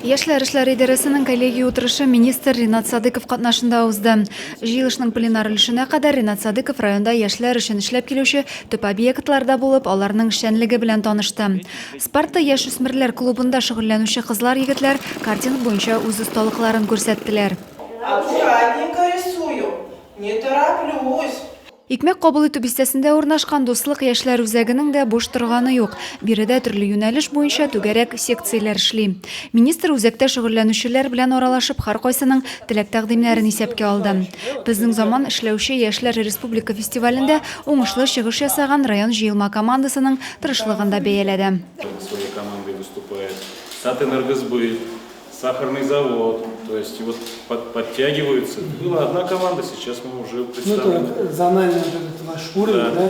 Яшьләр эшләре идарәсенең коллегия утырышы министр Ринат Садыков катнашында узды. Җыелышның пленар өлешенә кадәр Ринат Садыков районда яшьләр өчен эшләп килүче төп объектларда булып, аларның эшчәнлеге белән танышты. Спарта яшүсмерләр клубында шөгыльләнүче кызлар-егетләр картинг буенча үз осталыкларын күрсәттеләр. Аккуратненько рисую, не тороплюсь. Икмәк кабул итү бистәсендә урнашкан Дуслык яшьләр үзәгенең дә буш торганы юк. Биредә төрле юнәлеш буенча түгәрәк, секцияләр эшли. Министр үзәктә шөгыльләнүчеләр белән аралашып, һәркайсының теләк-тәкъдимнәрен исәпкә алды. Безнең заман эшләүче яшьләр республика фестивалендә уңышлы чыгыш ясаган район җыелма командасының тырышлыгын да бәяләде. Своей командой выступает Татэнергосбыт, Сахарный завод, то есть вот под, подтягиваются. Была одна команда, сейчас мы уже представлены. Ну, это зональный вот этот ваш уровень, да?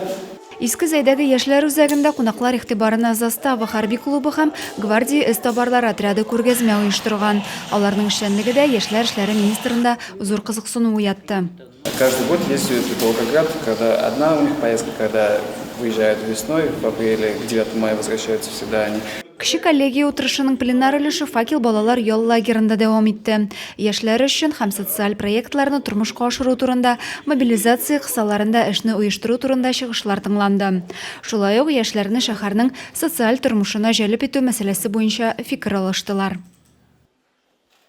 Иске Зәйдәге яшьләр үзәгендә кунаклар игътибарына Застава хәрби клубы һәм Гвардия эзтабарлар отряды күргәзмә оештырган. Аларның эшчәнлеге дә яшьләр эшләре министрында зур кызыксыну уятты. Каждый год ездят в Волгоград, когда одна у них поездка, когда выезжают весной, в апреле, к 9 мая возвращаются всегда они. Кече коллегия утырышының пленар өлеше Факел балалар ял лагерында дәвам итте. Яшьләр өчен һәм социаль проектларны тормышка ашыру турында, мобилизация кысаларында эшне оештыру турында чыгышлар тыңланды. Шулай ук яшьләрне шәһәрнең социаль тормышына җәлеп итү мәсьәләсе буенча фикер алыштылар.